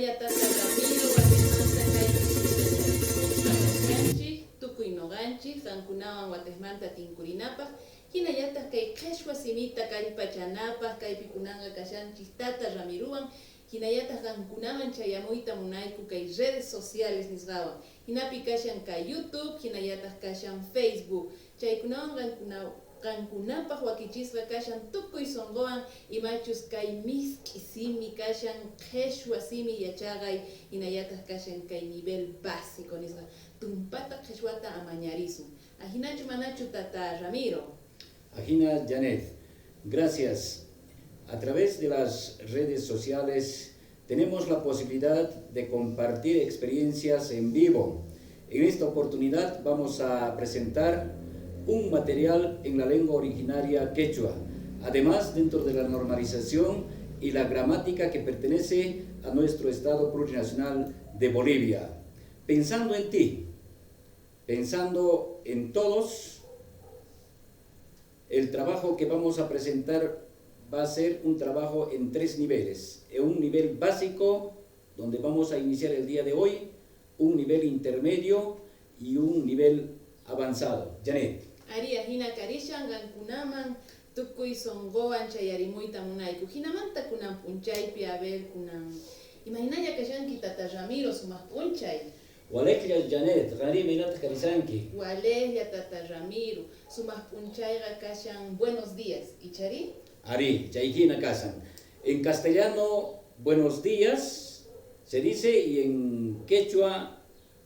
Ajinalla tata Ramiro watejmanta kaypi khuskacharikuspa kashanchej, tukuy noqanchej qankunawan watejmanta tinkurinapaj, jinallataj kay qheshwa simita kallpachanapaj kaypi kunanqa kashanchej tata Ramirowan, jinallataj qankunaman chayamuyta munayku kay redes sociales nisqawan. Jinapi kashan kay YouTube, jinallataj kashan Facebook. Chaykunawan qankuna qankunapaj wakichisqa kashan tukuy sonqowan imachus kay misk'i simi kashan qheshwa simi yachaqay, jinallataj kashan kay nivel básico nisqa. Tumpata qheshwata amañarisun. Ajinachu manachu tata Ramiro? Ajina Janet, gracias. A través de las redes sociales tenemos la posibilidad de compartir experiencias en vivo. En esta oportunidad vamos a presentar un material en la lengua originaria quechua. Además, dentro de la normalización y la gramática que pertenece a nuestro Estado plurinacional de Bolivia. Pensando en ti, pensando en todos, el trabajo que vamos a presentar va a ser un trabajo en tres niveles. En un nivel básico, donde vamos a iniciar el día de hoy, un nivel intermedio y un nivel avanzado. Janet. Arí, ajina karishan qankunaman tukuy sonqowan chayarimuyta munayku. Jinamanta kunan p'unchaypi, a ver, kunan imaynalla kashanki tata Ramiro sumaq p'unchay. Walejlla Janet, qanrí imaynataq karisanki? Walejlla tata Ramiro, sumaq p'unchayqa kashan buenos días, icharí? Arí, chay jina kashan. En castellano, buenos días se dice, y en quechua,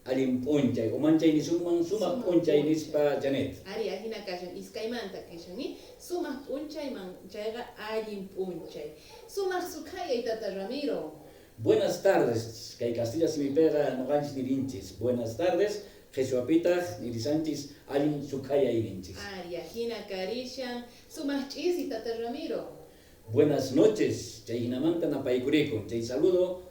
allin p'unchay, o manchay nisunman sumaq p'unchay nispa Janet. Arí, ajina kashan, iskaymanta kashan, sumaq p'unchay manchayqa allin p'unchay. Sumaq sukhayay tata Ramiro. Buenas tardes, kay castilla simipiqa noqanchis nirinchis. Buenas tardes, qheshwapitaq nirisanchis allin sukhayay ninchis. Arí, ajina karishan, sumaq ch'isi tata Ramiro. Buenas noches, chay jinamanta napaykurikun. Chay saludo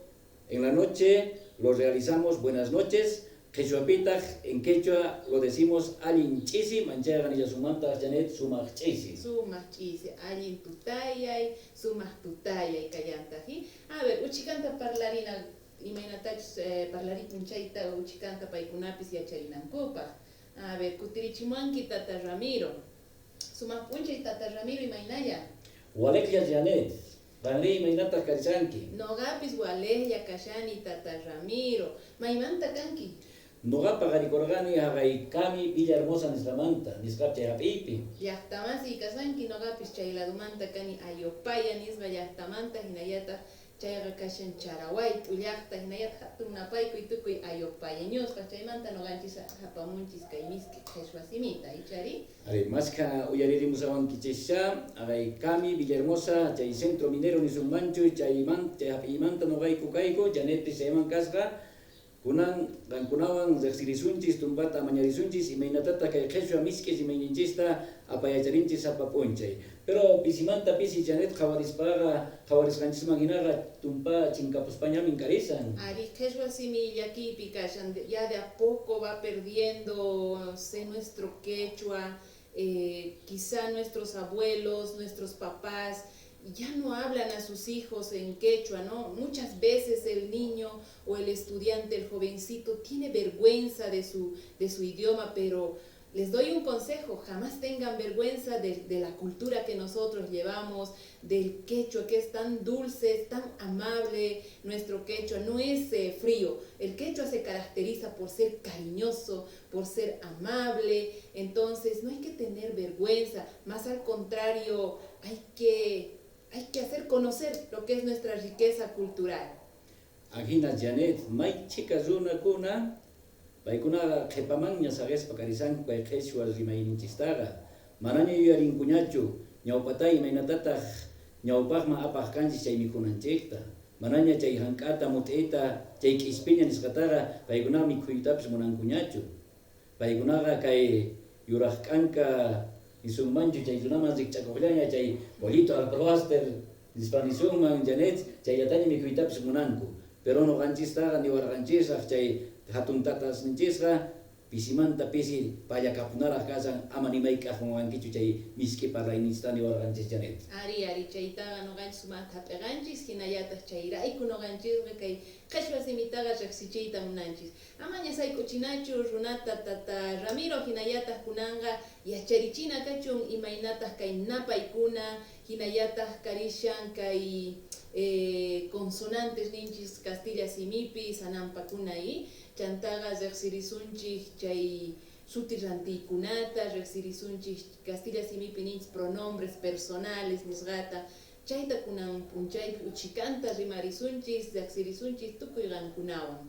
en la noche lo realizamos buenas noches. Qheshwapitaq en quechua lo decimos allin ch'isi, manchayqa nillasunmantaq Janet sumaq ch'isi. Sumaq ch'isi, allin tutayay, sumaq tutayay kallantaq. A ver, uchikanta parlarina, imaynatachus parlarikun chayta uchikanta paykunapis yacharinankupaq. A ver, kutirichimuanki tata Ramiro. Sumaq p'unchay tata Ramiro imaynalla? Walejlla Janet, qanrí imaynataq karishanki? Noqapis walejlla kashani tata Ramiro. Maymanta kanki? Noqa paqarikurqani haqay Kami Villa Hermosa nisqamanta, nisqap chay hap'iypi. Llaqtamasiy kasanki, noqapis chay ladumanta kani Ayopaya nisqa llaqtamanta, hinallataq chayqa kashan Charawayt'u llaqta, hinallataq hatun napaykuy tukuy Ayopayañusqa, chaymanta noqanchis hapamunchis kay misk'i qheshwa simita, ichari? Ari, mashkha uyaririmusawankichischa, haqay Kami Villa Hermosa, chay centro minero nisunmanchu, chayman chay hap'iymanta noqayku kayku, Janetpis chayman kasqa. Kunan qankunawan riqsirisunchis, tumpata amañarisunchis, imaynatataq kay qheshwa misk'i rimayninchista apayacharinchis sapa p'unchay. Pero pisimanta pisi Janet qhawarispaqa, qhawarisqanchisman hinaqa tumpa chinkapuspañamin karisan. Ari, qheshwa simi llakiypi kashan, ya de a poco va perdiendo nuestro quechua, quizá nuestros abuelos, nuestros papás, ya no hablan a sus hijos en quechua, ¿no? Muchas veces el niño o el estudiante, el jovencito, tiene vergüenza de su idioma, pero les doy un consejo, jamás tengan vergüenza de la cultura que nosotros llevamos, del quechua que es tan dulce, es tan amable, nuestro quechua no es frío, el quechua se caracteriza por ser cariñoso, por ser amable, entonces no hay que tener vergüenza, más al contrario, hay que hacer conocer lo que es nuestra riqueza cultural. Ajina Janet, may chika runakuna, paykunaqa qhipamanña saqispa karisanku kay qheshwa rimayninchistaqa. Manaña yuyarinkuñachu, ñawpatay imaynatataq ñawpaqman apaq kanchis chay mikhunanchikta. Manaña chay hank'ata, mut'ita, chay k'ispiña nisqataqa paykunaqa mikhuytapis munankuñachu. Paykunaqa kay yuraq k'anka nisunmanchu chay runaman rikch'akuqllaña chay pollito al proaster nispa nisunman Janet, chayllataña mikhuytapis munanku. Pero noqanchistaqa niwarqanchisraq chay hatun tatasninchisqa Pisimanta pisi pallakapunaraj kashan, ama ni mayk'aj qunqankichu chay misk'i parlayninchista niwarqanchis Janet. Ari, ari, chaytaqa nuqanchis sumaqta hap'iqanchis, hinallataq chayrayku nuqanchisqa kay qhichwa simitaqa riqsichiyta munanchis. Amaña sayk'uchinachu runata tata Ramiro, hinallataq kunanqa yacharichina kachun imaynataq kay napaykuna, hinallataq karishan kay consonantes ninchis castilla simipi sanampakuna y chantaqa riqsirisunchik chay suti rantiykunata, riqsirisunchik castilla simipi ninchis pronombres personales nisqata, chayta kunan p'unchaypi uchikanta rimarisunchis, riqsirisunchis tukuy qankunawan.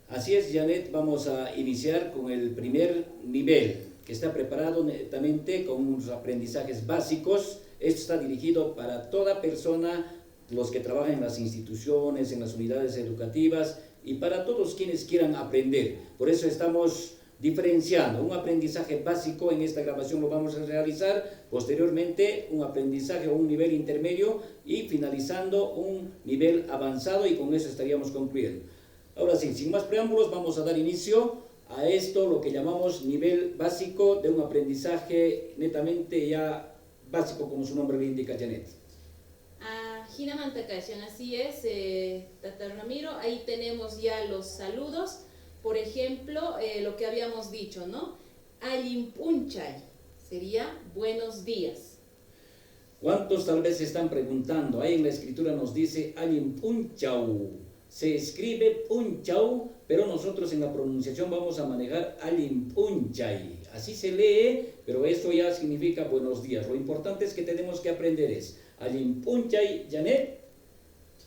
Así es, Janet, vamos a iniciar con el primer nivel, que está preparado netamente con unos aprendizajes básicos. Esto está dirigido para toda persona, los que trabajan en las instituciones, en las unidades educativas y para todos quienes quieran aprender. Por eso estamos diferenciando un aprendizaje básico, en esta grabación lo vamos a realizar, posteriormente un aprendizaje o un nivel intermedio y finalizando un nivel avanzado, y con eso estaríamos concluyendo. Ahora sí, sin más preámbulos, vamos a dar inicio a esto, lo que llamamos nivel básico de un aprendizaje netamente ya básico, como su nombre lo indica, Janet. Ah, Hinamanta kashan, así es, Tata Ramiro, ahí tenemos ya los saludos. Por ejemplo, lo que habíamos dicho, ¿no? Allin p'unchay sería buenos días. ¿Cuántos tal vez se están preguntando? Ahí en la escritura nos dice allin p'unchaw. Se escribe p'unchaw, pero nosotros en la pronunciación vamos a manejar allin p'unchay. Así se lee, pero eso ya significa buenos días. Lo importante es que tenemos que aprender es allin p'unchay, Janet.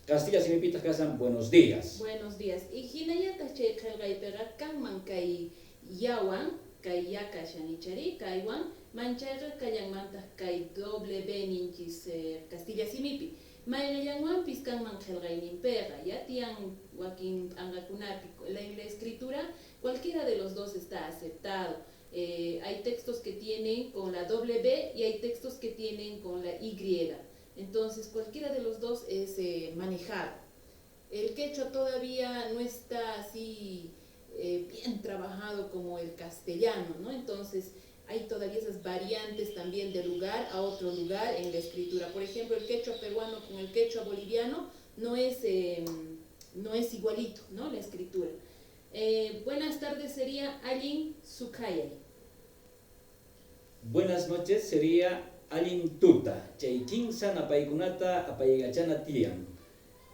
Castilla simipita kasan, buenos días. Buenos días. Y hinallataq chay qillqaypiqa kanman kay yawan, kay yakashan ichari, kaywan, manchayqa kallanmantaq kay doble B ninchis Castilla simipi. Mayqillanwanpis kanman qillqayninpiqa, ya tiyan wakin p'anqakunapi. En la escritura, cualquiera de los dos está aceptado. Hay textos que tienen con la doble B y hay textos que tienen con la Y. Entonces, cualquiera de los dos es manejado. El quechua todavía no está así bien trabajado como el castellano, ¿no? Entonces, hay todavía esas variantes también de lugar a otro lugar en la escritura. Por ejemplo, el quechua peruano con el quechua boliviano no es igualito, ¿no? La escritura. Buenas tardes sería Allin Sukayay. Buenas noches sería Allin Tuta. Chay kinsa napaykunata apaykachana tiyan.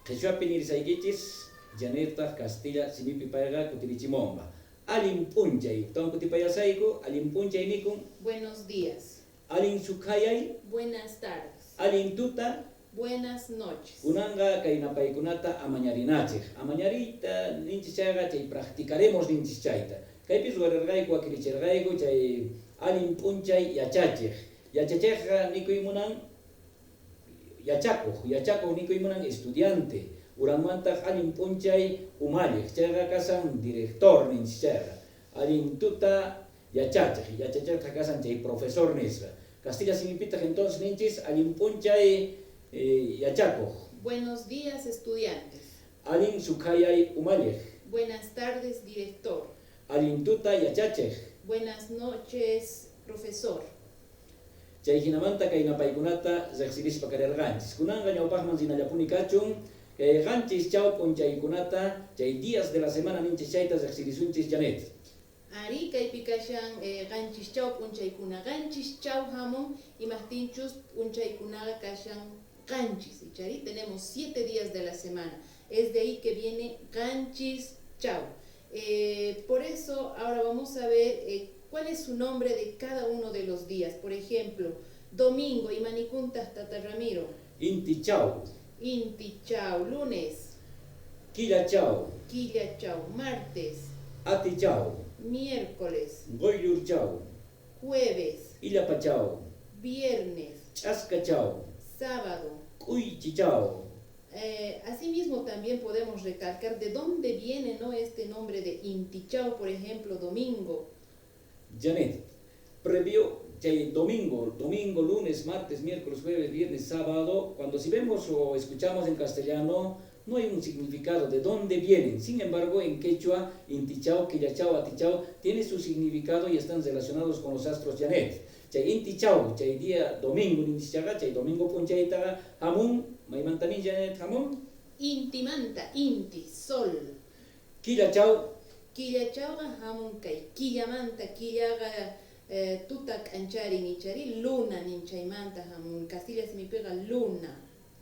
Qhichwapi nirisaykichis, Janettaj Castilla simipi payqa kutirichimonqa. Allin p'unchay, utan kutipayasayku, allin p'unchay nikun. Buenos días. Allin sukayay. Buenas tardes. Allin tuta. Buenas noches. Kunanqa kay napaykunata amañarinachej. Amañariyta ninchis chayqa chay practicaremos ninchis chayta. Kaypi ruwararqayku, wakiricherqayku chay allin p'unchay yachachej. Yachachejqa nikuy munan yachakuj, yachakuj nikuy munan estudiante. Uranmantaq allin p'unchay umalliq, chayqa kasan director ninchis chayqa. Allin tuta yachachej, yachachejqa kasan chay profesor nisqa. Castilla simipitaq entonces ninchis allin p'unchay yachakuj. Buenos días, estudiantes. Allin sukayay umalliq. Buenas tardes, director. Allin tuta yachachej. Buenas noches, profesor. Chay hinamanta kay napaykunata riqsirispa karirqanchis. Kunanqa ñawpaqman rinallapuni kachun, kay qanchis chaw p'unchaykunata, chay días de la semana ninchis chayta riqsirisunchis, Janet. Ari, kaypi kashan qanchis chaw p'unchaykuna, qanchis chaw hamun, imajtinchus p'unchaykunaqa kashan qanchis, ichari, tenemos 7 días de la semana. Es de ahí que viene qanchis chaw. Por eso ahora vamos a ver cuál es su nombre de cada uno de los días. Por ejemplo, domingo, imanikuntas, Tata Ramiro. Inti chau. Inti chau, lunes. Quilla chau. Quilla chau, martes. Ati chau. Miércoles. Goyur chau. Jueves. Illapa chau. Viernes. Chasca chau. Sábado. Cuychi chau. Asimismo también podemos recalcar de dónde viene, ¿no?, este nombre de Inti Chau, por ejemplo, domingo. Janet, previo chay domingo, domingo, lunes, martes, miércoles, jueves, viernes, sábado, cuando si vemos o escuchamos en castellano, No hay un significado de dónde vienen. Sin embargo, en quechua, Intichao, Quillachao, Atichao, tiene su significado y están relacionados con los astros Janet. Chay Intichao, chay día domingo, ninchichaqa, chay domingo p'unchaytaqa, hamun, maymantamin Janet, hamun? Intimanta, inti, sol. Quillachao. Quillachawqa hamun kay quillamanta, quillaqa tuta k'ancharin ichari, luna ninchaymanta hamun, castilla simipiqa luna.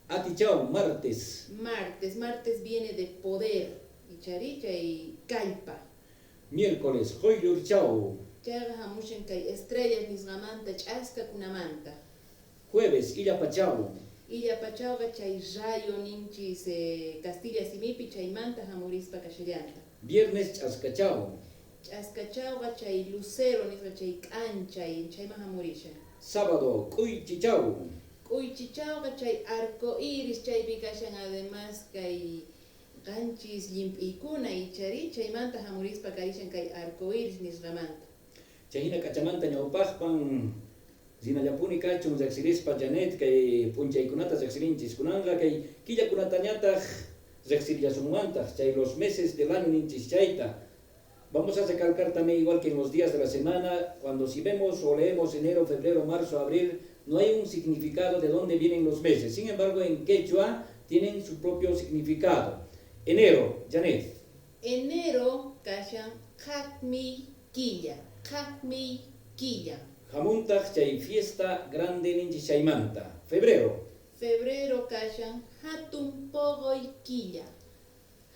Atichao, martes. Martes, martes viene de poder, ichari, chay kallpa. Miércoles, Qoyllurchao. Chayqa hamushan kay estrellas nisqamanta, ch'askakunamanta. Jueves, Illapachao. Illapachawqa chay rayo ninchis castilla simipi chaymanta hamurispa kashallanta. Viernes, Ch'askachao. Ch'askachawqa chay lucero nisqa chay k'anchay chayman hamurishan. Sábado, K'uychichao. K'uychichawqa chay arco iris chaypi kashan además kay qanchis llimp'iykuna ichari chaymanta hamurispa karishan kay arco iris nisqamanta. Chay hina k'achamanta ñawpaqpan rinallapuni kachun riqsirispa Janet kay p'unchaykunata riqsirinchis kunanqa kay killakunatañataq riqsirillasunmantaq chay los meses del año ninchis chayta. Vamos a recalcar también, igual que en los días de la semana, cuando si vemos o leemos enero, febrero, marzo, abril, no hay un significado de dónde vienen los meses. Sin embargo, en quechua tienen su propio significado. Enero, Janet. Enero, kashan, qhaqmi killa, qhaqmi killa. Hamuntaq chay fiesta grande ninchis chaymanta. Febrero. Febrero, kashan, hatun pogoy killa,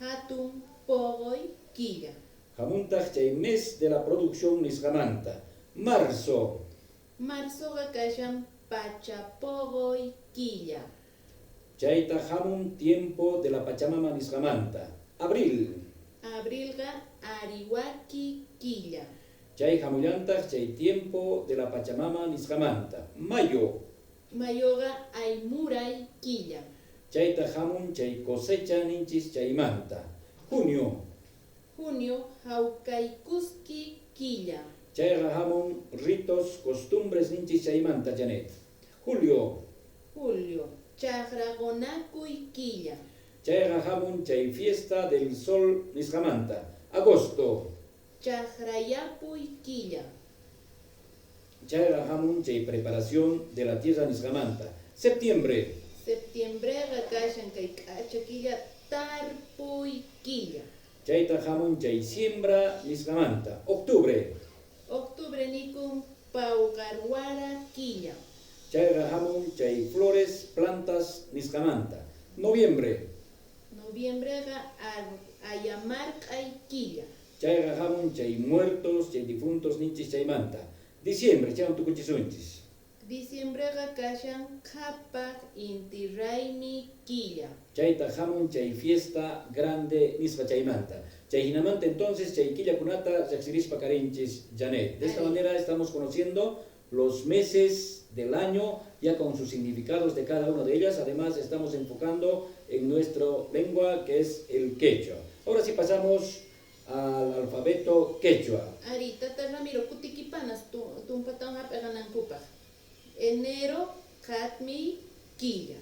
hatun pogoy killa. Hamuntaq chay mes de la producción nisqamanta. Marzo. Marzoqa kashan pachapogoy killa. Chayta hamun tiempo de la Pachamama nisqamanta. Abril. Abrilqa ariwaki killa. Chay hamullantaq chay tiempo de la Pachamama nisqamanta. Mayo. Mayoqa aymuray killa. Chayta hamun chay cosecha ninchis chaymanta. Junio. Junio hawkaykuski killa. Chayqa hamun ritos, costumbres ninchis chaymanta, Janet. Julio. Julio, chaqraqonakuy killa. Chayqa hamun chay fiesta del sol nisqamanta. Agosto. Chaqrayapuy killa. Chayqa hamun chay preparación de la tierra nisqamanta. Septiembre. Septiembreqa kashan kay k'acha killa tarpuy killa. Chayta hamun chay siembra nisqamanta. Octubre. Octubre nikun pawqarwara killa. Chayqa hamun chay flores, plantas nisqamanta. Noviembre. Noviembreqa ayamarq'ay killa. Chayqa hamun chay muertos, chay difuntos ninchis chaymanta. Diciembre, chaywan tukuchisunchis. Diciembreqa kashan qhapaq inti raymi killa. Chayta hamun chay fiesta grande nisqa chaymanta. Chay hinamanta entonces chay killakunata riqsirispa karinchis, Janet. De esta manera estamos conociendo los meses del año ya con sus significados de cada una de ellas. Además estamos enfocando en nuestra lengua que es el quechua. Ahora sí pasamos al alfabeto quechua. Ari, tata Ramiro, kutikipanas tumpatawan hap'aqanankupaq. Enero, qhatmi killa.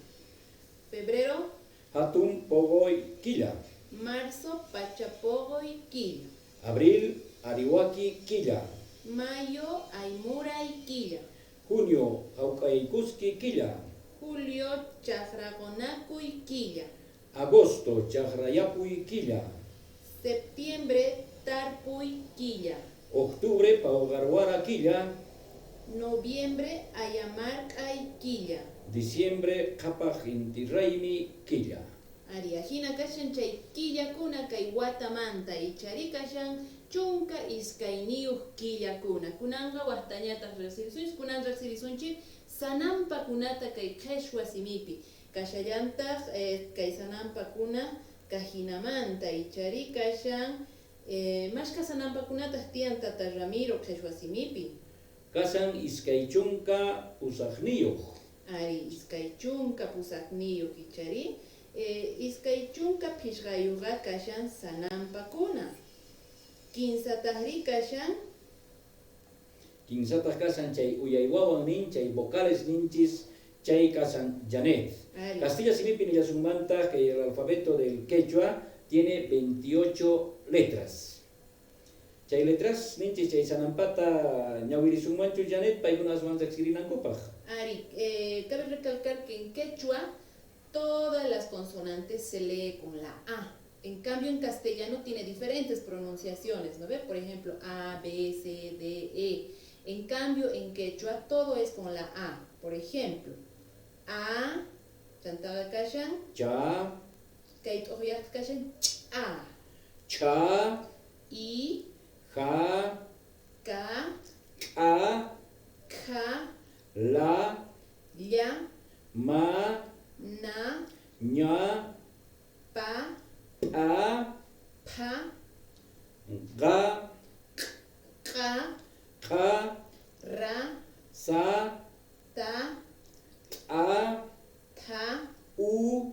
Febrero, hatun pogoy killa. Marzo, pachapogoy killa. Abril, ariwaki killa. Mayo, aymuray killa. Junio, hawkaykuski killa. Julio, chaqraqonakuy killa. Agosto, chaqrayapuy killa. Septiembre, tarpuy killa. Octubre, pawqarwara killa. Noviembre, ayamarq'ay killa. Diciembre, qhapaq inti raymi killa. Ari, ajina kashan chay killakuna kay watamanta ichari kashan chunka iskayniyuq killakuna. Kunanqa waqtañataq riqsirisunchik, kunan riqsirisunchik sanampakunata kay qheshwa simipi. Kashallantaq kay sanampakuna kajinamanta ichari kashan mashka sanampakunataq tiyan tata Ramiro qheshwa simipi. Kashan iskay chunka pusaqniyuq. Ari, iskay chunka pusaqniyuq ichari. Iskay chunka phishqayuqqa kashan sanampakuna. Kinsataqri kashan. Kinsataq kashan chay uyaywawan nin, chay vocales ninchis Chay kashan Janet. Castilla simipi nillasunmantaq que el alfabeto del quechua tiene 28 letras. Chay letras ninchis chay sanampata ñawirisunmanchu Janet paykuna aswan riqsirinankupaq. Ari, cabe recalcar que en quechua todas las consonantes se lee con la A. En cambio, en castellano tiene diferentes pronunciaciones, ¿no ve? Por ejemplo, A, B, C, D, E. En cambio, en quechua todo es con la A. Por ejemplo, A, chantaba kashan, Cha, kayt ohyaq kashan, A, Cha, I, Ja, K, A, K, La, Lla, Ma, Na, Ña, Pa, A, Pa, Ga, Qa, Qa, Ra, Sa, Ta, A, Tha, U,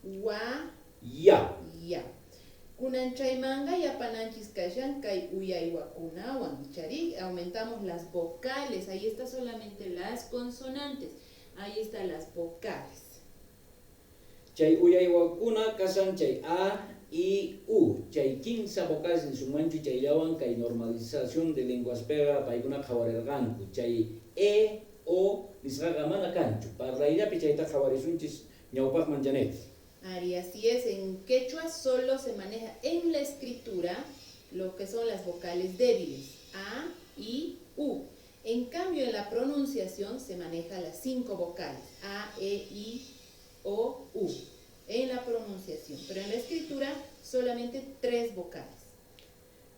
Wa, Ya. Ya. Kunan chaymanga yapananchis kashan kay uyaywakunawan. Chari, aumentamos las vocales. Ahí está solamente las consonantes. Ahí están las vocales. Chay uyaywakuna kasan chay A, I, U. Chay kinsa vocales nisunmanchu chayllawan kay normalización de lenguas pega paykuna qhawarirqanku. Chay E, O nisqaqa mana kanchu. Parlayllapi chayta qhawarisunchis ñawpaqman Janet. Ari, así es, en quechua solo se maneja en la escritura lo que son las vocales débiles, A, I, U. En cambio, en la pronunciación se maneja las 5 vocales, A, E, I, O, U, en la pronunciación. Pero en la escritura solamente 3 vocales.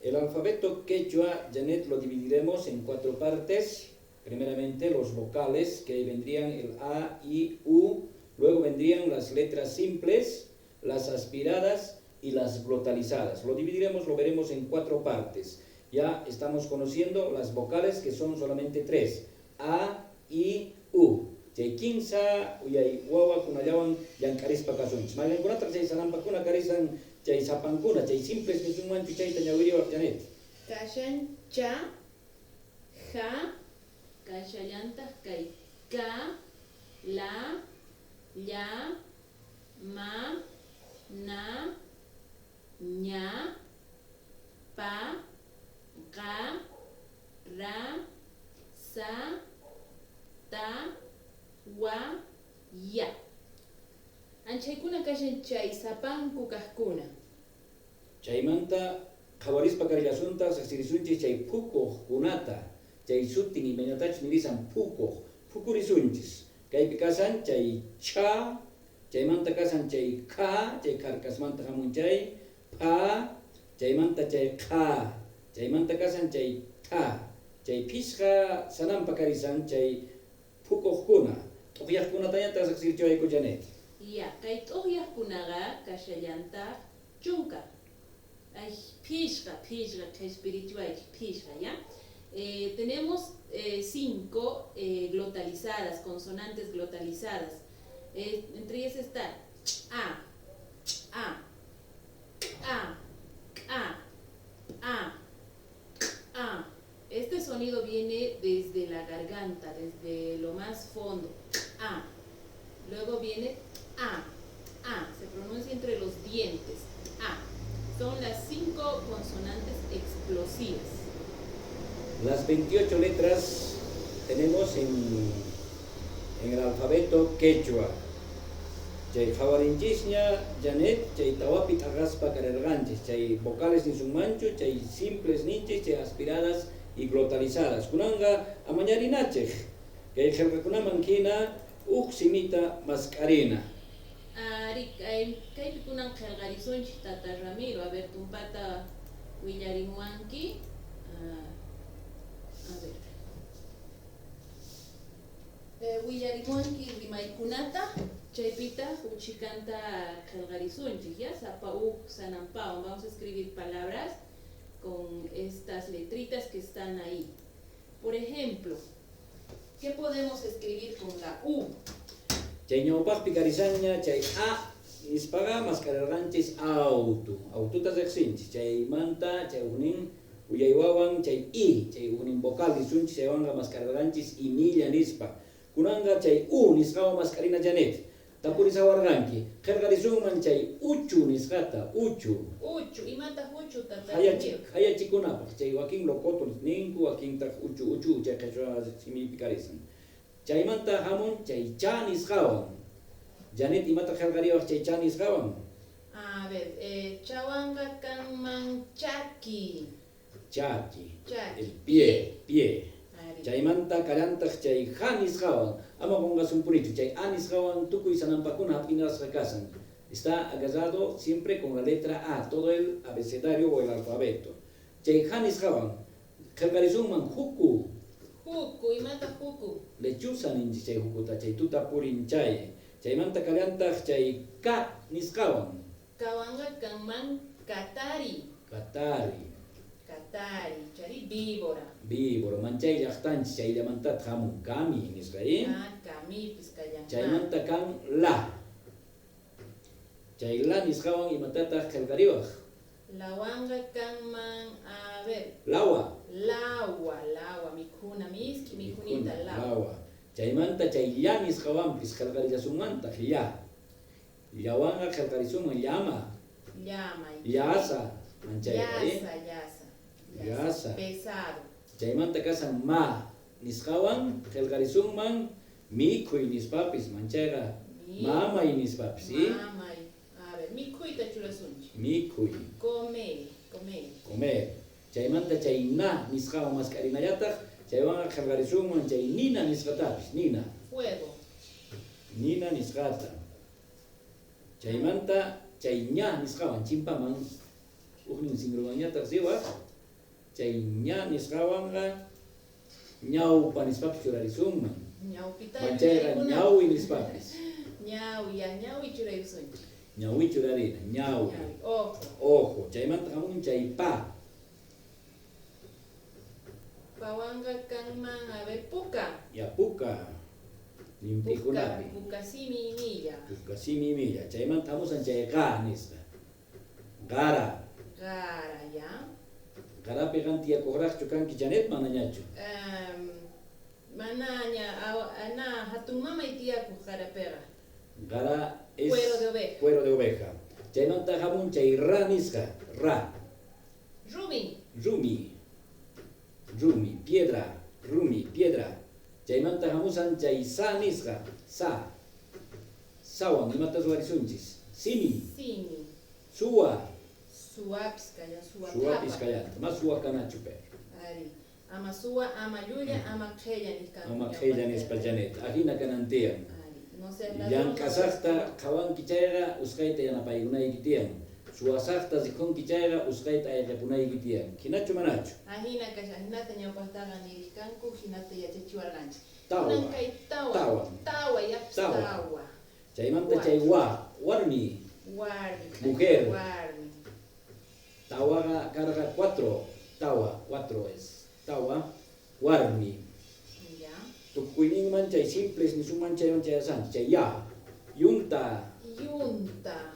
El alfabeto quechua, Janet, lo dividiremos en 4 partes. Primeramente los vocales, que ahí vendrían el A, I, U. Luego vendrían las letras simples, las aspiradas y las glotalizadas. Lo dividiremos, lo veremos en 4 partes. Ya estamos conociendo las vocales, que son solamente 3. A, I, U. Chay kinsa uyay wawa kunallawan llank'arispa kasunchis. Mayqankunataq chay sanampakuna karisan chay sapankuna, chay simples nisunmanchu chayta ñawiriwaq Janet. Kashan cha, ja, kashallantaq kay ka, la, lla, ma, na, ña, pa, ga, ra, sa, ta, wa, ya. Anchaykuna kashan chay sapanku kaqkuna. Chaymanta qhawarispa karillasunta riqsirisunchis chay phukuqkunata, chay sutin imaynatachus nirisan phukuq, phukurisunchis. Kaypi kasan chay cha, chaymanta kasan chay kha, chay kharkasmanta hamun chay pha, chaymanta chay kha, chaymanta kasan chay tha, chay phisqa sanampa karisan chay phukuqkuna. T'uqyaqkunatañataq riqsirichiwayku Janet. Ya, kay t'uqyaqkunaqa kashallantaq chunka. Ay, phishqa, phishqa, qhispirichiwaychik, phishqa, ya. Tenemos 5 glotalizadas, consonantes glotalizadas. Entre ellas está ch, a, ch, a, a, a, a, a. Este sonido viene desde la garganta, desde lo más fondo. A. Luego viene a, a. Se pronuncia entre los dientes. A. Son las 5 consonantes explosivas. Las 28 letras tenemos en el alfabeto quechua. Chay qhawarinchisña, Janet, chay tawapi t'aqaspa karirqanchis, chay vocales nisunmanchu, chay simples ninchis, chay aspiradas y glotalizadas. Kunanqa amañarinachej, kay qillqakunaman hina uj simita mask'arina. Ari, kaypi kunan qillqarisunchik tata Ramiro, a ver, tumpata willarimuwanki. A ver. Willarimuwanki rimaykunata, chaypita uchikanta qillqarisunchik, ya, sapa uj sanampawan. Vamos a escribir palabras con estas letritas que están ahí. Por ejemplo, ¿qué podemos escribir con la U? Chay ñawpaqpi karisanña, chay A nispaqa maskararqanchis autu. Aututa riqsinchis, chaymanta chay ujnin uyaywawan chay I, chay ujnin vocal nisunchis, chaywanqa maskararqanchis imilla nispa. Kunanqa chay U nisqawan mask'arina Janet. Tapurisawarqanki, qillqarisunman chay uchu nisqata, uchu. Uchu, imataq uchu tata Hayachikunapaq, chay wakin locoto ninku, wakintaq uchu uchu chay qhichwa simipi karisan. Chaymanta hamun chay cha nisqawan. Janet, imata qillqariwaq chay cha nisqawan? A ver, chawanqa kanman chaki. Chaki. Chaki. El pie, pie. Ari. Chaymanta kallantaq chay ja nisqawan, ama qunqasunpunichu, chay a nisqawan tukuy sanampakuna hap'inasqa kasan. Está agarrado siempre con la letra A, todo el abecedario o el alfabeto. Chay ja nisqawan, qillqarisunman huku. Huku, imataq huku? Lechuza ninchik chay hukuta, chay tuta purin chay. Chaymanta kallantaq chay ka nisqawan. Kawanqa kanman katari. Katari. Katari, chari víbora. Víbora, manchay llaqtanchik chayllamantataq hamun kami nisqa, ¿eh? Ah, kamipis kallanman. Chaymanta kan la. Chay la nisqawan imatataq qillqariwaq? Lawanqa kanman, a ver. Lawa. Lawa, lawa, mikhuna miski, mikhunita Mikhuna, lawa. Lawa. Chaymanta chay lla nisqawanpis qillqarillasunmantaq lla. Llawanqa qillqarisunman llama. Llama. Llasa, manchayqa, ¿eh? Llasa, llasa. Llasa. Pesado. Chaymanta kasan ma nisqawan qillqarisunman mikhuy nispapis, manchayqa mamay nispapis, ¿sí? Mamay. A ver, mikhuyta churasunchik. Mikhuy. Comer, comer. Comer. Chaymanta chay na nisqawan mask'arinallataq, chaywanqa qillqarisunman chay nina nisqatapis, nina. Fuego. Nina nisqata. Chaymanta chay ña nisqawan chimpaman ujnin sinruwanñataq riwaq, chay ña nisqawanqa ñawpa nispapis churarisunman. Ñawpita Manchayqa yuyaykunapis. ñawi nispapis. Ñawi, ya, ñawi churayusunchik. Ñawi churarina, ñawi. Ñawi, ojo. Ojo, chaymanta hamun chay pa. Pawanqa kanman, a ver, puka. Ya, puka. Limpikunapi. Puka, puka simi imilla. Puka simi imilla. Chaymanta hamusan chay qa nisqa. Qara. Qara, ya. Qarapi qan tiyakuqraqchu kanki Janet, manañachu? Manaña, na, hatun mamay tiyakuq qarapiqa. Qara es Cuero de oveja. Cuero de oveja. Chaymanta hamun chay ra nisqa, ra. Rumi. Rumi. Rumi, piedra, rumi, piedra. Chaymanta hamusan chay sa nisqa, sa. Sawan, imata ruwarisunchis? Simi. Simi. Suwa. Suwapis kallan, suwa Suwapis thapa. kallan, ma suwa kanachu pero. Ari. Ama suwa, ama llulla, ama qhella nisqa. Ama qhella nispa Janet. Ajina kanan tiyan. Ari. No seas ladrón, Llank'asaqta no seas qhawanki chayqa usqhayta yanapaykunayki tiyan. Suwasaqta rikhunki chayqa usqhayta ayqipunayki tiyan. Hinachu manachu? Ajina kashan, ajinata ñawpaqtaqa nirqanku, hinata yachachiwarqanchik. Tawa. Kunan kay tawa. Tawa. Tawa, yapis Tawa. tawa. Chaymanta chay wa, warmi. Warmi. Mujer. Warmi. Tawaqa karqa 4. Tawa, 4 es. Tawa, warmi. Ya. Tukuyninman chay simples nisunman chaywan chayasanchik. Chay ya. Yunta. Yunta.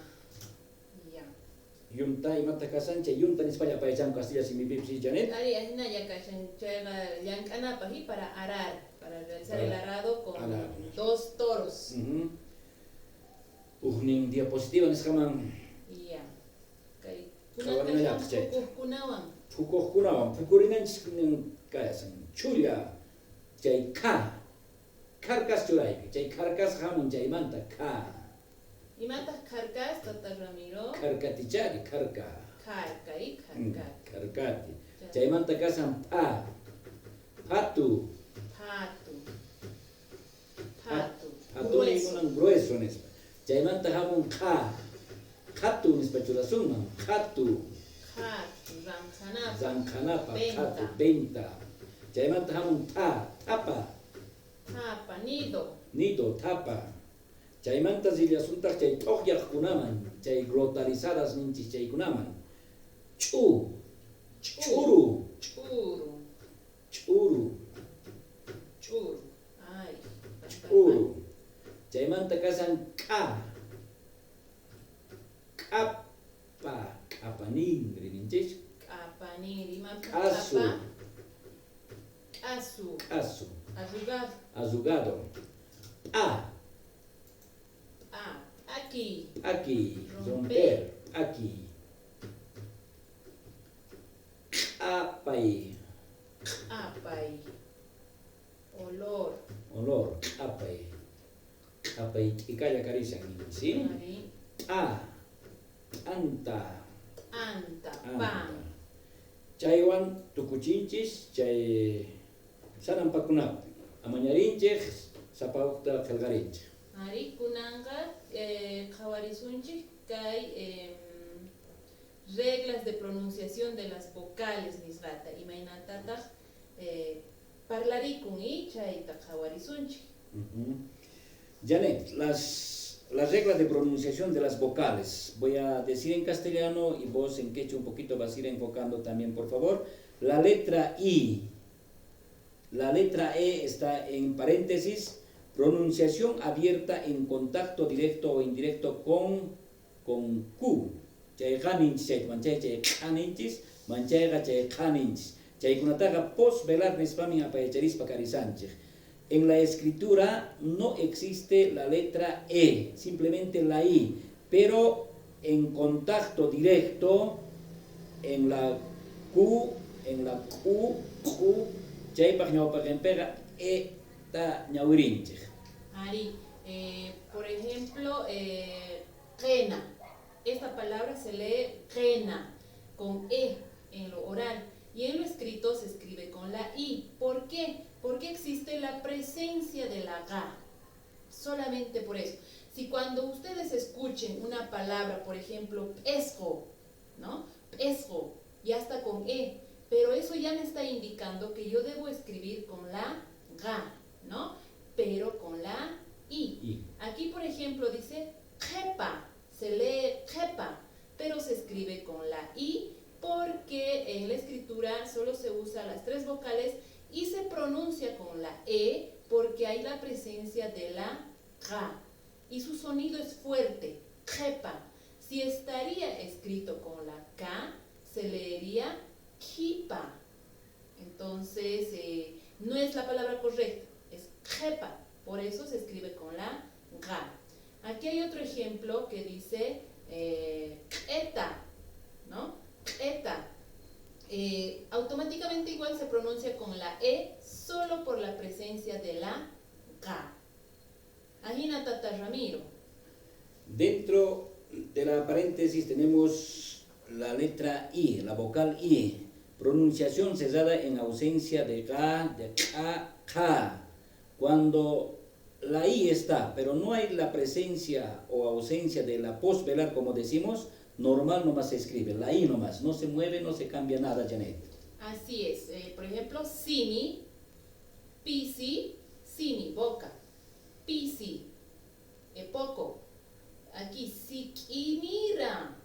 Ya. Yunta imata kasan chay yunta nispalla payachan castilla simipipis Janet. Ari, ajinalla kashan chayqa llank'anapaq y para arar, para realizar el Para arado con arar. 2 toros. Ujnin diapositiva nisqaman. Ya. Kay Qhawarinallapaq kunan chayta. phukuqkunawan. Phukuqkunawan, phukurinanchis kayasan. Chulla chay kha. Kharkas churayki. Chay kharkas hamun chaymanta kha. Imataq kharkas, Tata Ramiro? Kharkatichari, kharka. Kharka, y kharkati. Kharkati. Chaymanta kasan pha. Phatu. Phatu. Phatu. Phatu Grueso. nikunan grueso nispa. Chaymanta hamun kha. Khatu nispa churasunman. Khatu. Khatu, ranjanapa. Ranjanapa, Venta. khatu, venta. Chaymanta hamun tha, thapa. Thapa, nido. Nido, thapa. Chaymanta zillasuntaq chay t'uqyaqkunaman, chay glotalizadas ninchis chaykunaman. Ch'u. Ch'uru. Ch'uru. Ch'uru. Ch'uru. Ay, Ch'uru. Chaymanta kasan k'a. K'apa, k'apaningri ninchis. K'apaningri, imapaq K'asu. k'apa? K'asu. K'asu. Arrugado. Arrugado. P'a. P'a, p'aki. P'aki, romper, p'aki. Q'apay. Q'apay. Olor. Olor, q'apay. Q'apay t'ikalla karishan, ¿sí? T'a. T'anta. T'anta, pan. Chaywan tukuchinchis chay sanampakunapi. Amañarinchej sapa ujta qhelqarinchej. Ari, kunanqa qhawarisunchik kay reglas de pronunciación de las vocales nisqata, imaynatataq parlarikun y chayta qhawarisunchik. Janet, las reglas de pronunciación de las vocales. Voy a decir en castellano y vos en quechua un poquito vas a ir enfocando también, por favor. La letra I, la letra E está en paréntesis, pronunciación abierta en contacto directo o indirecto con Q. Chay qaninchis, chay manchay, chay qaninchis, manchayqa chay qaninchis. Chaykunataqa posvelar nispamin apayacharispa karisanchej. En la escritura no existe la letra E, simplemente la I, pero en contacto directo, en la Q, en la Q, Q, chaypaq ñawpaqinpiqa E ta ñawirinchej. Ari, por ejemplo, qena. Esta palabra se lee qena, con E en lo oral, y en lo escrito se escribe con la I. ¿Por qué? Porque existe la presencia de la GA. Solamente por eso. Si cuando ustedes escuchen una palabra, por ejemplo, pesco, ¿no? Pesco, ya está con E, pero eso ya me está indicando que yo debo escribir con la GA, ¿no? Pero con la I. I. Aquí, por ejemplo, dice jepa, se lee jepa, pero se escribe con la I porque en la escritura solo se usan las tres vocales y se pronuncia con la E porque hay la presencia de la K y su sonido es fuerte, jepa. Si estaría escrito con la K, se leería kipa. Entonces, no es la palabra correcta, es jepa, por eso se escribe con la K. Aquí hay otro ejemplo que dice eta, ¿no? Eta. Automáticamente igual se pronuncia con la E solo por la presencia de la K. Ajina Tata Ramiro. Dentro de la paréntesis tenemos la letra I, la vocal I. Pronunciación cerrada en ausencia de K, de K, K. Cuando la I está, pero no hay la presencia o ausencia de la posvelar, como decimos, normal nomás se escribe, la I nomás, no se mueve, no se cambia nada, Janet. Así es, por ejemplo, simi, pisi, simi, boca, pisi, poco. Aquí, siquimira,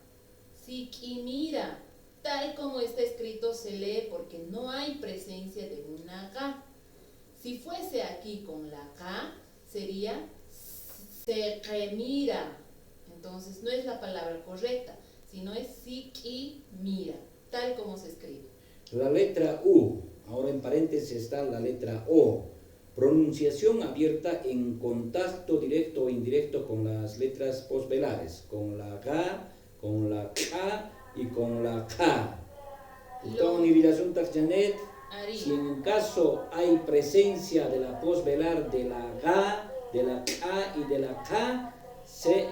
siquimira, tal como está escrito se lee porque no hay presencia de una K. Si fuese aquí con la K, sería sequemira. Entonces no es la palabra correcta, sino es siquimira, tal como se escribe. La letra U, ahora en paréntesis está la letra O. Pronunciación abierta en contacto directo o indirecto con las letras posvelares, con la K, con la K y con la K. Entonces, Janet, si en caso hay presencia de la posvelar de la G, de la K y de la K, se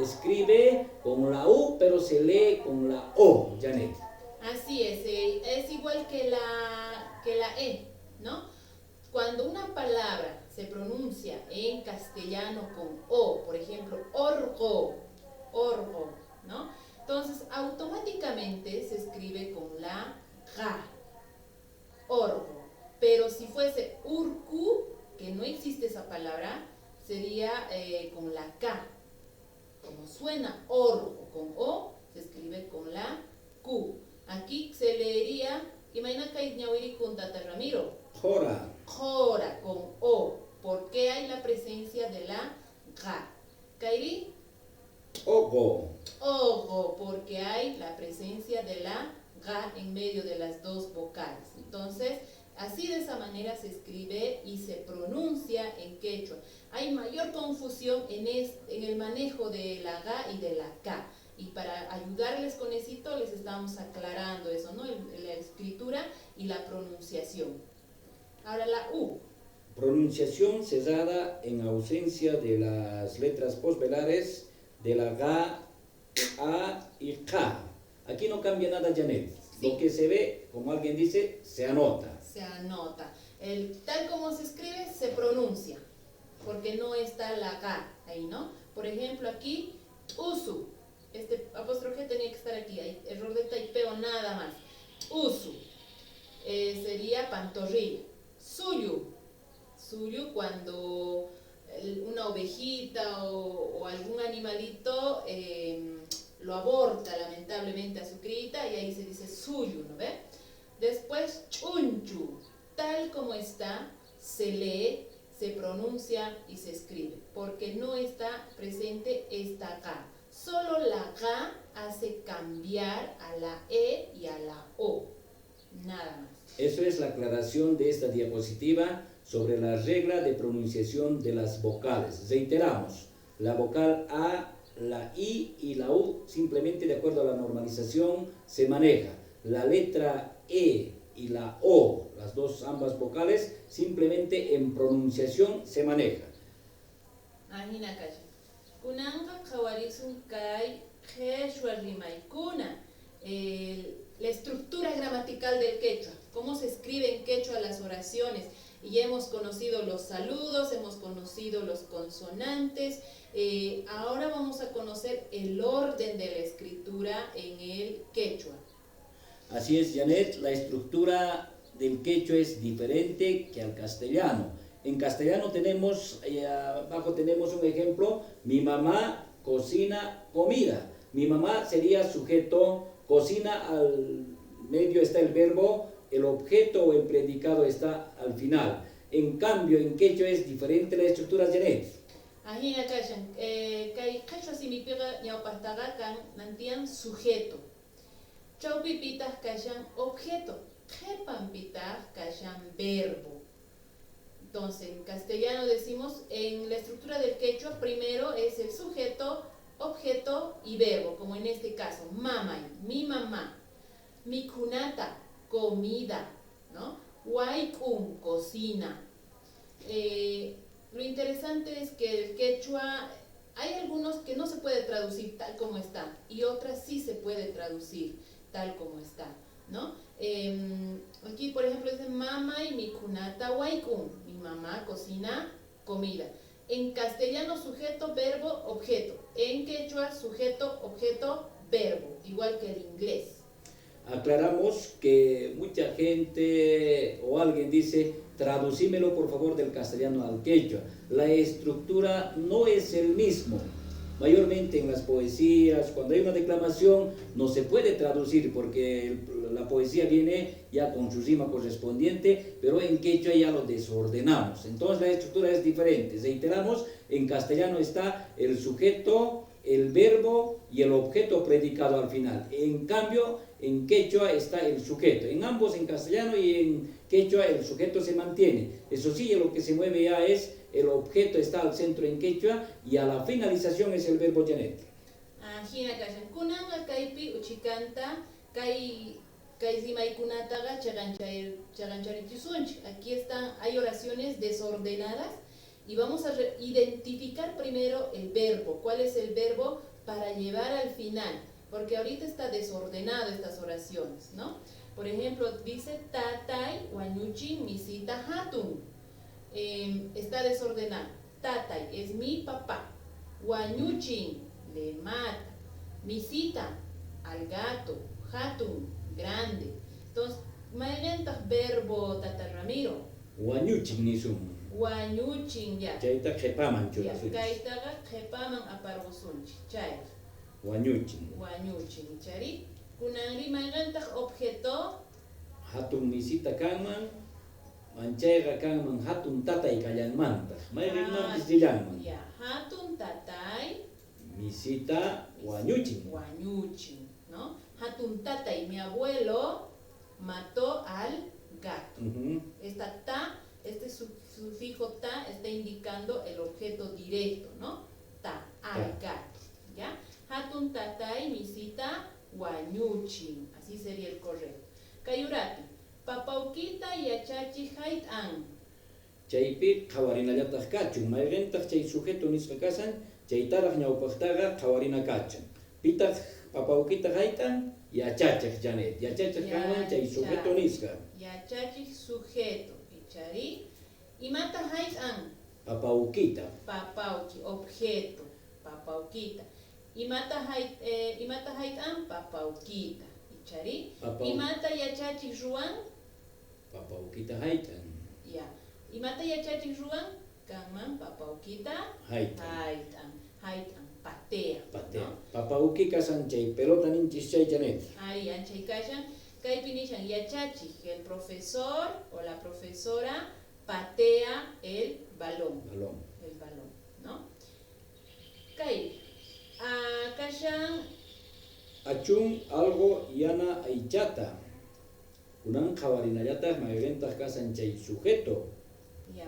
escribe con la U, pero se lee con la O, Janet. Así es igual que la E, ¿no? Cuando una palabra se pronuncia en castellano con O, por ejemplo, orgo, orgo, ¿no? Entonces, automáticamente se escribe con la G, orgo. Pero si fuese urku, que no existe esa palabra, sería con la K. Como suena orgo con O, se escribe con la Q. Aquí se leería, imagina que ñawiri con Tata Ramiro. Jora. Jora con O, porque hay la presencia de la G. Kairi. Ogo. Ogo, porque hay la presencia de la G en medio de las dos vocales. Entonces, Así, de esa manera se escribe y se pronuncia en quechua. Hay mayor confusión en el manejo de la G y de la K. Y para ayudarles con eso les estamos aclarando eso, ¿no? La escritura y la pronunciación. Ahora la U. Pronunciación cerrada en ausencia de las letras posvelares de la G, A y K. Aquí no cambia nada, Janet. Sí. Lo que se ve, como alguien dice, se anota. Se anota. Tal como se escribe, se pronuncia, porque no está la K ahí, ¿no? Por ejemplo, aquí, usu. Este apóstrofe tenía que estar aquí, hay error de taipeo nada más. Usu. Sería pantorrilla. Suyu. Suyu cuando una ovejita o algún animalito lo aborta lamentablemente a su criita y ahí se dice suyu, ¿no ve? Después chunchu, tal como está, se lee, se pronuncia y se escribe, porque no está presente esta K. Solo la K hace cambiar a la E y a la O, nada más. Eso es la aclaración de esta diapositiva sobre la regla de pronunciación de las vocales. Reiteramos, la vocal A, la I y la U, simplemente de acuerdo a la normalización, se maneja. La letra E y la O, las dos, ambas vocales, simplemente en pronunciación se maneja. Ajina kashan. Kunanqa qhawarisun kay qheshwa rimaykuna. La estructura gramatical del quechua, cómo se escribe en quechua las oraciones. Y ya hemos conocido los saludos, hemos conocido los consonantes. Ahora vamos a conocer el orden de la escritura en el quechua. Así es, Janet, la estructura del quechua es diferente que al castellano. En castellano tenemos, abajo tenemos un ejemplo, mi mamá cocina comida. Mi mamá sería sujeto, cocina, al medio está el verbo, el objeto o el predicado está al final. En cambio, en quechua es diferente la estructura, Janet. Ajina kashan, kay qhechua simipiqa ñawpaqtaqa kan nantian sujeto. Chawpipitaq kashan objeto, qhepanpitaq kashan verbo. Entonces, en castellano decimos, en la estructura del quechua, primero es el sujeto, objeto y verbo, como en este caso, mamay, mi mamá, mikunata, comida, ¿no? Waikun, cocina. Lo interesante es que el quechua, hay algunos que no se puede traducir tal como está, y otras sí se puede traducir tal como está, ¿no? Aquí, por ejemplo, dice mamá y mikunata waikun, mi mamá cocina comida. En castellano, sujeto, verbo, objeto. En quechua, sujeto, objeto, verbo, igual que el inglés. Aclaramos que mucha gente o alguien dice, traducímelo por favor del castellano al quechua. La estructura no es el mismo. Mayormente en las poesías, cuando hay una declamación, no se puede traducir porque la poesía viene ya con su rima correspondiente, pero en quechua ya lo desordenamos. Entonces la estructura es diferente. Reiteramos, en castellano está el sujeto, el verbo y el objeto predicado al final. En cambio, en quechua está el sujeto. En ambos, en castellano y en quechua, el sujeto se mantiene. Eso sí, lo que se mueve ya es el objeto está al centro en quechua y a la finalización es el verbo Janet. Ajina kashan. Kunanqa kaypi uchikanta kay rimaykunataqa chaqancharichisunchik. Aquí están, hay oraciones desordenadas y vamos a identificar primero el verbo. ¿Cuál es el verbo para llevar al final? Porque ahorita está desordenado estas oraciones, ¿no? Por ejemplo, dice tatay wañuchin misita hatun. Está desordenado. Tatay es mi papá. Wañuchin le mata. Misita al gato. Hatun grande. Entonces, mayqintaq verbo tata Ramiro? Wañuchin nisun. Wañuchin ya. Chayta qhipaman churasunchik. Kaytaqa qhipaman aparqusunchik. Chay. Wañuchin. Wañuchin, chari. Kunanri mayqintaq objeto? Hatun misita kanman, manchayqa kanman hatun tatay kallanmantaq. Mayqinmanpis rillanman. Ya, hatun tatay. Misita wañuchin. Wañuchin, ¿no? Hatun tatay, mi abuelo mató al gato. Esta ta, este sufijo ta está indicando el objeto directo, ¿no? Ta, al gato, ¿ya? Hatun tatay misita wañuchin, así sería el correcto. Kayurapi, papaukita yachachi hayt'an. Chaypi qhawarinallataq kachun, mayqintaq chay sujeto nisqa kasan, chaytaraq ñawpaqtaqa qhawarina kachun. Pitaq papaukita hayt'an, yachachiq Janet, yachachiq kanman chay sujeto nisqa. Yachachiq sujeto, ichari. Imata hayt'an? Papaukita. Papauki, objeto, papaukita. Imata hayt'an? Papaukita, ichari. Imata yachachiq ruwan? Papaukita hayt'an. Ya. Imata yachachiq ruwan? Kanman papaukita hayt'an. Hayt'an, patea. Patea. ¿No? Papauki kasan chay pelota ninchis chay Janet. Ari, anchay kashan. Kaypi nishan yachachiq, el profesor o la profesora patea el balón. Balón. El balón, ¿no? Kay. Kashan. Achun algo yana aychata. Kunan qhawarinallataq mayqintaq kasan chay sujeto.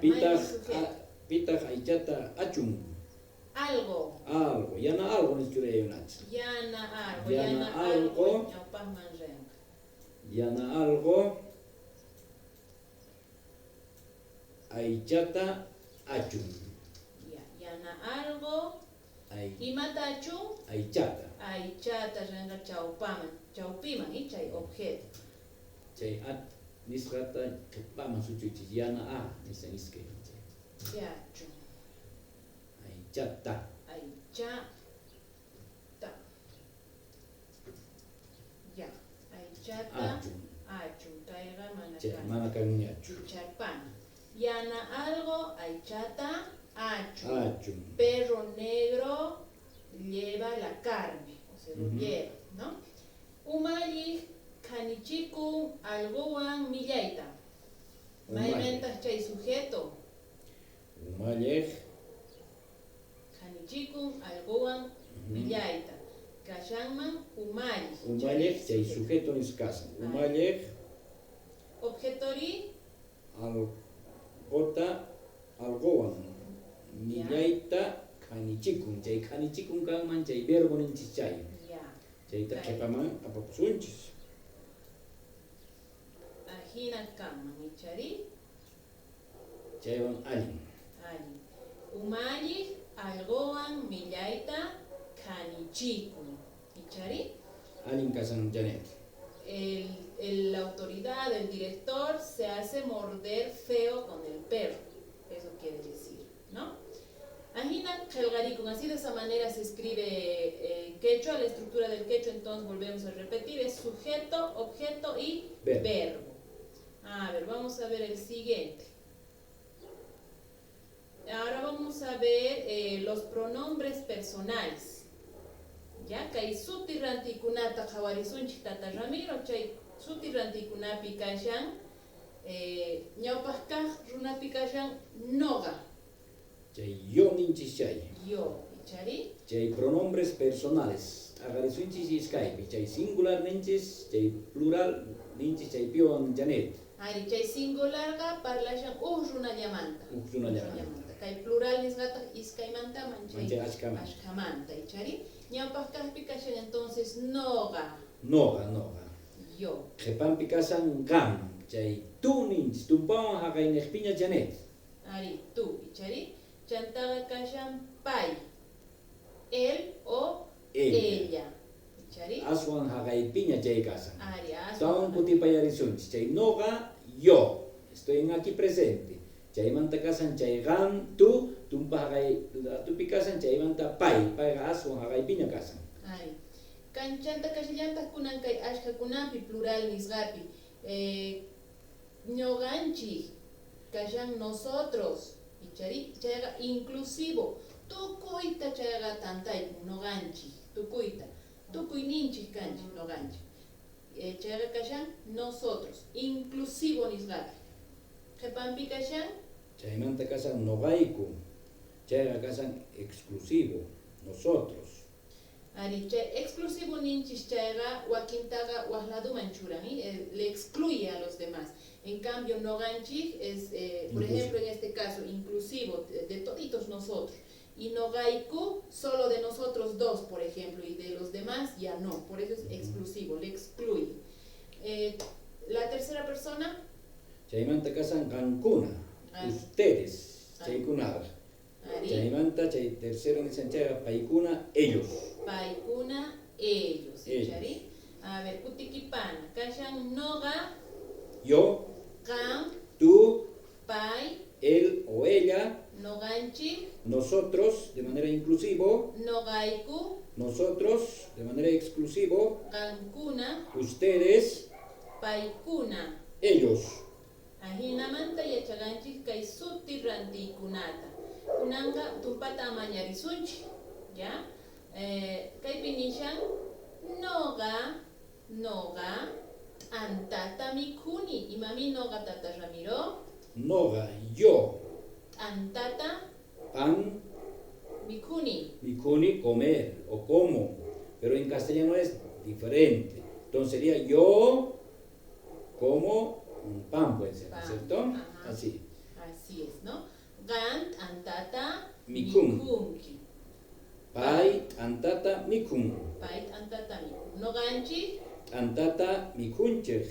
Pitaq aychata achun. Algo. Algo. Yana algo nischurayunach. Yana algo. Yana algo. Ñawpaqman rinqa. Yana algo aychata achun. Ya, yana algo. Imata achun? Aychata. Aychata rinqa chawpaman, chawpiman, chay objeto. Chay at nisqata qhipaman suchuychis yana a nisqa iskay. Yachun. Aychata. Aychata. Ya, aychata. Achun. Achun, kayqa mana kan. Mana kanñachu. Charpana. Yana algo, aychata, achun. Achun. Perro negro lleva la carne, o se lo lleva, ¿no? Umalliq khanichikun algowan millayta. Maymantaj chay sujeto. Umalliq khanichikun algowan millayta. Kashanman umalliq. Umalliq chay sujeto nisqasan. Umalliq objetori algota algowan millayta khanichikun. Chay khanichikun kanman chay verbo ninchis chay. Chayta qhipaman apapusunchis. Ajina kanman ichari. Chaywan allin. Allin. Umalliq algowan millayta khanichikun. Ichari. Allin kasan Janet. La autoridad, el director, se hace morder feo con el perro. Eso quiere decir, ¿no? Ajina qhelqarikun, así de esa manera se escribe quechua, la estructura del quechua, entonces volvemos a repetir, es sujeto, objeto y verbo. A ver, vamos a ver el siguiente. Ahora vamos a ver los pronombres personales. Ya, kay suti rantikunata qhawarisunchik tata Ramiro, chay suti rantikunapi kashan, ñawpaq kaq runapi kashan noqa. Chay yo ninchis chay. Yo, ichari. Chay pronombres personales. Agarisunchis iskaypi, chay singular ninchis, chay plural ninchis, chay piwan Janet. Ari, chay singularqa parlashan uj runallamanta. Uj runallamanta. Kay plural nisqataq iskaymanta manchay ashkamanta. Ashkamanta, ichari. Ñawpaq kaqpi kashan entonces noqa. Noqa, noqa. Yo. Qhipanpi kashan qam, chay tu ninchis, tumpawan haqayniqpiña Janet. Ari, tu, ichari. Chantaqa kashan pay, él o ella. Ichari. Aswan haqaypiña chay kasan. Ari, aswan. Tawan kutipayarisunchis, chay noqa, yo. Estoy en aquí presente. Chaymanta kasan chay qam, tu, tumpa haqay tupi kasan chaymanta pay, payqa aswan haqaypiña kasan. Ari. Kanchanta kashallantaq kunan kay ashkakunapi plural nisqapi. Ñuqanchik kashan nosotros. Ichari, chayqa inclusivo. Tukuyta chayqa tantaykun ñuqanchik, tukuyta. Tukuyninchik kanchik ñuqanchik. Chayqa kashan nosotros, inclusivo nisqapi. Qhipanpi kashan chaymanta kashan noqayku. Chayqa kashan exclusivo, nosotros. Ari, chay exclusivo ninchis chayqa wakintaqa waj laduman churan, le excluye a los demás. En cambio, noqanchik es, por ejemplo, en este caso, inclusivo de toditos nosotros. Y noqayku, solo de nosotros dos, por ejemplo, y de los demás ya no. Por eso es exclusivo, le excluye. La tercera persona. Chaymanta kashan qankuna, ustedes, chaykunaqa. Chaymanta chay tercero dicen chayqa paykuna, ellos. Paykuna, ellos. Ellos. A ver, kutikipana, kashan noqa. Yo. Qan. Tú. Pay. Él o ella. Noqanchik. Nosotros, de manera inclusivo. Noqayku. Nosotros, de manera exclusivo. Qankuna. Ustedes. Paykuna. Ellos. Ajinamanta yachaqanchik kay suti rantiykunata. Kunanqa tumpata amañarisunchik, ¿ya? Kaypi nishan noqa, noqa, t'antata mikhuni. Imami noqa, tata Ramiro? Noqa, yo. T'antata. Pan. Mikhuni. Mikhuni, comer o como. Pero en castellano es diferente. Entonces sería yo como un pan, puede ser, pan, ¿cierto? Ajá. Así. Así es, ¿no? Gan, antata, mikhun. Mikhunki. Pay, antata, mikhun. Pay, antata, mikhun. Noqanchik. Antata, mikhunchej.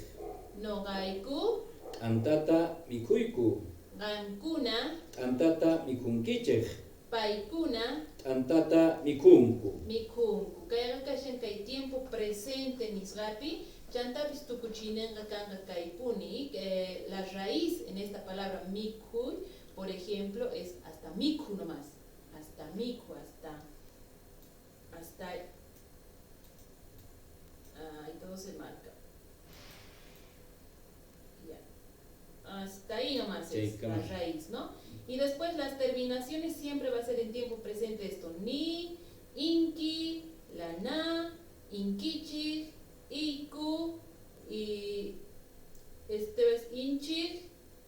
Noqayku. Antata, mikhuyku. Qankuna. Antata, mikhunkichej. Paykuna. Antata, mikhunku. Mikhunku. Kayqa kashan kay tiempo presente nisqapi. Chantapis tukuchinenqa kanqa kaypuni. La raíz en esta palabra mikhuy, por ejemplo, es hasta mikhu nomás. Hasta mikhu, hasta ahí todo se marca. Ya. Hasta ahí nomás sí, es la raíz, ¿no? Y después las terminaciones siempre va a ser en tiempo presente esto. Ni, inki, la na, inkichik, iku, y este es inchik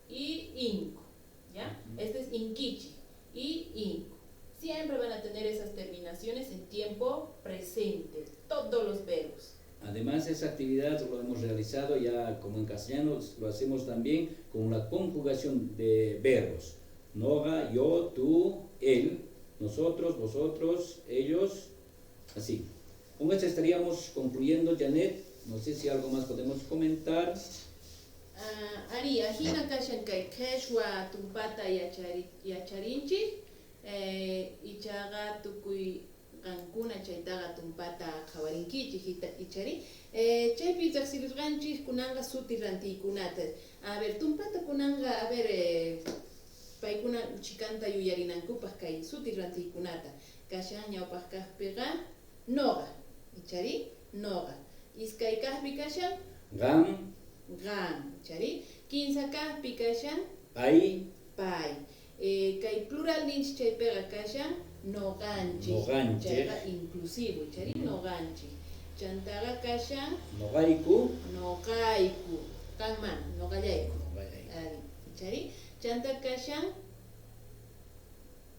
y inku, ¿ya? Este es inkichik y inku. Siempre van a tener esas terminaciones en tiempo presente, todos los verbos. Además, esa actividad lo hemos realizado ya como en castellano, lo hacemos también con la conjugación de verbos. Noga, yo, tú, él, nosotros, vosotros, ellos, así. Con esto estaríamos concluyendo, Janet. No sé si algo más podemos comentar. Ari, ajina kashan kay qheshwa tumpata yacharinchik, ichaqa tukuy qankuna chaytaqa tumpata qhawarinkichik ichari. Chaypi riqsirqanchik kunanqa suti rantiykunata. A ver, tumpata kunanqa, a ver, paykuna chikanta yuyarinankupaq kay suti rantiykunata. Kashan ñawpaq kaqpiqa noqa, ichari, noqa. Iskay kaqpi kashan qan, qan, ichari. Kinsa kaqpi kashan pay, pay. Kay plural ninchik chaypiqa kashan noqanchik, chayqa inclusivo, ichari, noqanchik. Chantaqa kashan noqayku, noqayku, qanman, noqallayku, ichari. Chanta kashan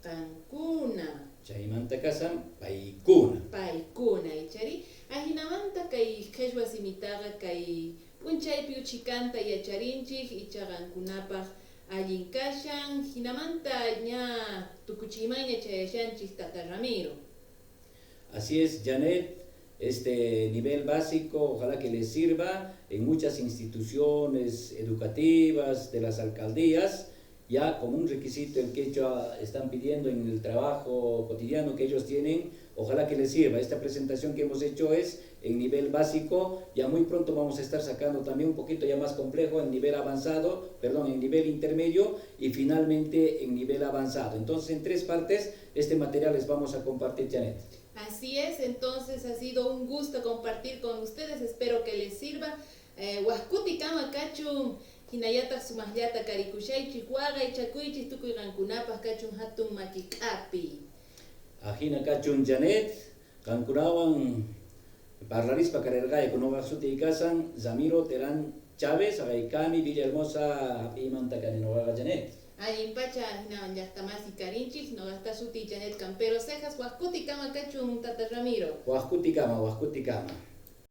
qankuna. Chaymanta kashan paykuna. Paykuna, ichari. Ajinamanta kay qheshwa simitaqa kay p'unchaypi uchikanta yacharinchik, icha qankunapaq allin kashan. Jinamanta ña tukuchiymanña chayashanchik, tata Ramiro. Así es, Janet. Este nivel básico, ojalá que les sirva en muchas instituciones educativas de las alcaldías, ya como un requisito el quechua están pidiendo en el trabajo cotidiano que ellos tienen, ojalá que les sirva. Esta presentación que hemos hecho es en nivel básico, ya muy pronto vamos a estar sacando también un poquito ya más complejo en nivel avanzado, perdón, en nivel intermedio y finalmente en nivel avanzado. Entonces, en tres partes, este material les vamos a compartir, Janet. Así es, entonces ha sido un gusto compartir con ustedes, espero que les sirva. Wajkuti kama kachun, hinallataq sumaqllata karikushaychik, waqay chakuychik tukuy qankunapaq kachun hatun makik'api. Ajina kachun, Janet, qankunawan parlarispa karirqayku, noqaq sutiy kasan Ramiro Terán Chávez, aqaykami Villahermosa hap'iymanta kani noqaqa, Janet. Allin pacha hina llaqtamasi karinchik, noqasta sutiy Janet Campero Cejas, wajkutikama kachun tata Ramiro. Wajkutikama, wajkutikama.